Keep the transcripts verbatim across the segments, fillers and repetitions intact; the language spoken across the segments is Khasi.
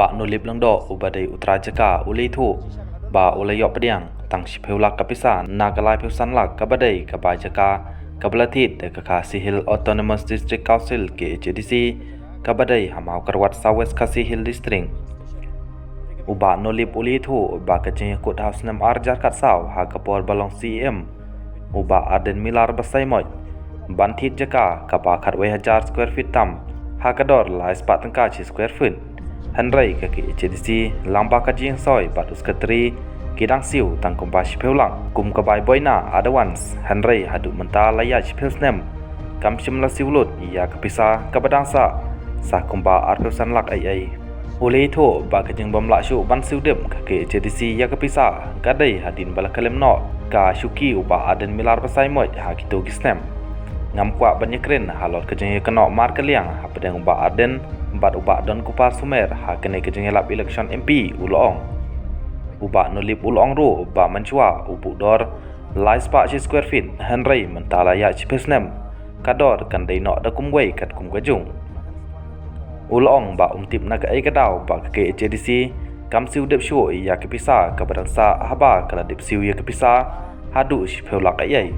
Bah Nolip Lyngdoh uba dei u trai jaka u la ïathuh ba u la ïoh pdiang tang shiphew lak ka pisa na ka laiphew san lak kaba dei ka bai jaka kaba la thied da ka Khasi Hills Autonomous District Council, K H A D C, kaba dei ha Mawkyrwat, South West Khasi Hills District. U Bah Nolip u la ïathuh ba ka jingïakut ha u snem ar hajar khatsaw ha ka por ba long C E M u Bah Ardent Miller Basaiawmoit ban thied jaka kaba khatwei hajar square feet tam ha ka dor lai spah tyngka shi square feet. Hynrei ka K H A D C lyngba ka jingsoi bad u secretary ki dang siew tang kumba shiphew lak kum ka bai boina advance, hynrei haduh mynta la ïaid shiphew snem kam shym la siew lut ïa ka pisa kaba dang sah sa kumba arphew san lak ei ei. U la ïathuh ba ka jingbym lah shuh ban siew dep ka K H A D C ïa ka pisa ka dei hadien ba la khlem noh ka shuki u Bah Ardent Miller Basaiawmoit ha kito ki snem. Ngam kwah ban ïakren halor ka jingïakynnoh markylliang hapdeng u Bah Ardent bad u Bah Donkupar Sumer ha kane ka jingïalap election M P, u la ong. U Bah Nolip u la ong ruh ba mynshuwa u buh dor lai spah shi square feet, hynrei mynta la ïaid shiphew snem ka dor kan dei noh da kumwei katkum ka jong u. U la ong ba um tip na kaei ka daw ba ka K H A D C kam siew dep shuh ïa ka pisa kaba dang sah haba ka la dep siew ïa ka pisa haduh shiphew lak ei ei.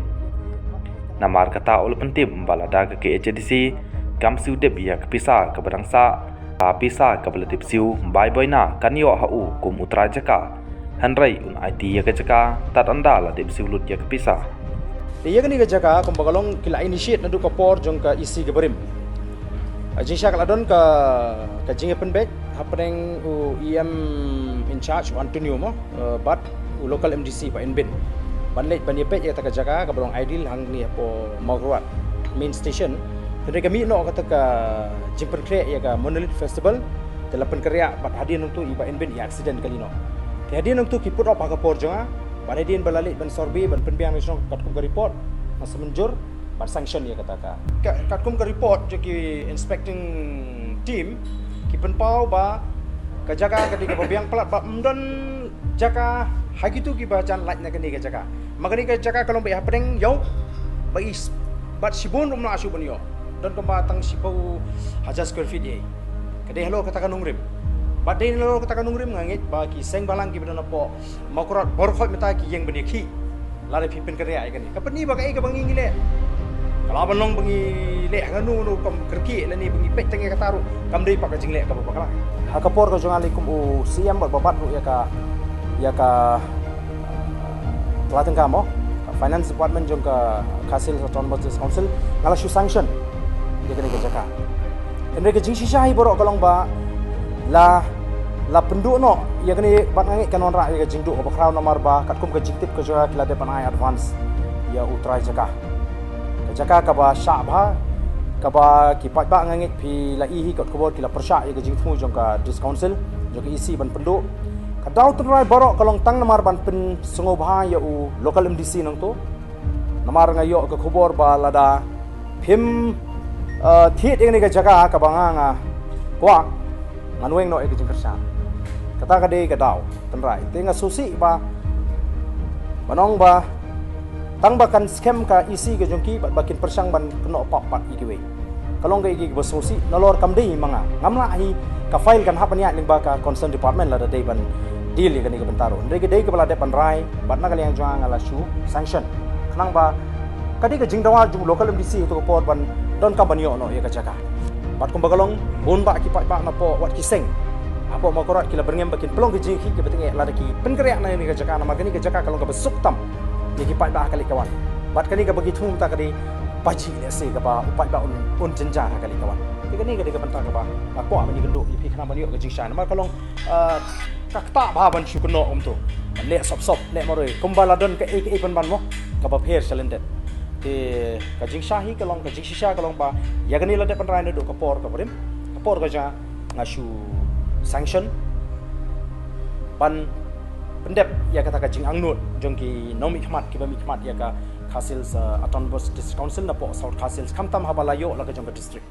Namar kata u la pyntip ba lada ka K H A D C kam siew dep ïa ka pisa kaba dang sah, ka pisa kaba la dep siew bai boina kan ïoh ha u kum u trai jaka. Hynrei un aiti ïa ka jaka tad ynda la dep siew lut ïa ka pisa. Te ïa kane ka jaka kumba ka long ki la initiate naduh ka por jong ka E C ka barim. Ka jingshisha ka la don ka, ka jingïapynbeit hapdeng u E M in charge u Antonio mo, eh, bad u local M D C Bah Inbin ban leit ban ïapeit ïa kata ka jaka kaba long ideal hangne hapoh Mawkyrwat main station. Hynrei ka mih noh kata ka jingpynkhreh ïa ka Monolith Festival, te la pynkynriah bad hadien nangtu i Bah Inbin i accident kali noh. Te hadien nangtu ki put off ha ka por jong nga bad hadien ba la leit ban survey ban pynbiang na shnong katkum ka report, nga sa mynjur ban sanction ïa kata ka. Ka, katkum ka report jong ki inspecting team, ki pynpaw ba ka jaka ka dei kaba biang palat, ba ym don jaka ha kitu kiba jan lait na kane ka jaka. Ma kane ka jaka ka long ba ïa hapdeng ïew ba i s-, bad shibun ruh ym lah shuh ban ïoh. Don kumba tang shiphew hajar square feet ïa. Ka dei halor kata ka nongrim. Bad dei halor kata ka nongrim nga ngeit ba ki seng bhalang kiba don hapoh Mawkyrwat baroh khoit mynta ki ïeng ban ïakhih lada phi pynkynriah ïa kane. Ka pyni ba kaei kaba ngi ngi leh ka lah ban long ba ngi leh ha kano kano, kam kyrkieh lane ba ngi peit tang ïa kata ruh kam dei pat ka jingleh kaba bakla. Ha ka por ka jong nga lei kum u C M bad ba bat ruh ïa ka, ïa ka tla tyngka mo, ka Finance Department jong ka Khasi Hills Autonomous District Council, nga la shu sanction ïa kane ka jaka. Hynrei ka jingshisha hi baroh ka long ba la, la pynduh noh ïa kane bad nga ngeit kan wanrah ïa ka jingduh kaba khraw namar ba katkum ka jingtip ka jong nga ki la dep ban ai advance ïa u trai jaka. Ka jaka kaba shah bha, kaba ki paidbah nga ngeit phi la i hi kot khubor ki la pyrshah ïa ka jingthmu jong ka District Council, jong ka E C ban pynduh. Ka daw tynrai baroh ka long tang namar ban pynsngewbha ïa u local M D C nangto. Namar nga ïoh ka khubor ba lada phim, eh, thied ïa kane ka jaka kaba nga nga kwah, ngan weng noh ïa ka jingkyrshan. Kata ka dei ka daw tynrai. Te nga sngewsih ba, ban ong ba tang ba kan skhem ka E C ka jong ki bad ba kin pyrshang ban kynnoh pap pat ïa kiwei. Ka long kaei kaba sngewsih, nalor kam dei ma nga. Ngam lah hi ka file kan hap ban ïaid lyngba ka concern department lada dei ban deal ïa kane ka bynta ruh. Hynrei ka dei kaba la dep ban rai bad na ka liang jong nga nga la shu sanction. Khnang ba ka dei ka jingdawa jong u local M D C ha kato ka por ban donkam ban ïoh noh ïa ka jaka. Bad kumba ka long, bun bah ki paidbah napoh wat ki seng hapoh Mawkyrwat ki la byrngem ba kin pynlong ka jingïakhih kaba tyngeh lada ki pynkynriah na kane ka jaka namar kane ka jaka ka long kaba suk tam ïa ki paidbah ha ka leit ka wan. Bad kane kaba ki thmu mynta ka dei pajih lehse kaba u paidbah un, un jynjar ha ka leit ka wan. Te kane ka dei ka bynta kaba nga kwah ban ïakynduh ïa phi khnang ban ïoh ka jingshai namar ka long, eh, ka ktah bha ban shu kynnoh kumto. Ban leh sop sop, leh marwei. Kumba la don kaei kaei pynban mo, kaba pher sha lyndet. Te ka jingshai hi ka long, ka jingshisha ka long ba ïa kane la dep ban rai naduh ka por kaba rim, ka por ka jong nga, nga shu sanction ban pyndep ïa kata ka jingangnud jong ki nongmihkhmat kiba mihkhmat ïa ka Khasi Hills, eh, Autonomous District Council napoh South Khasi Hills, khamtam haba la ïoh la ka jong ka district.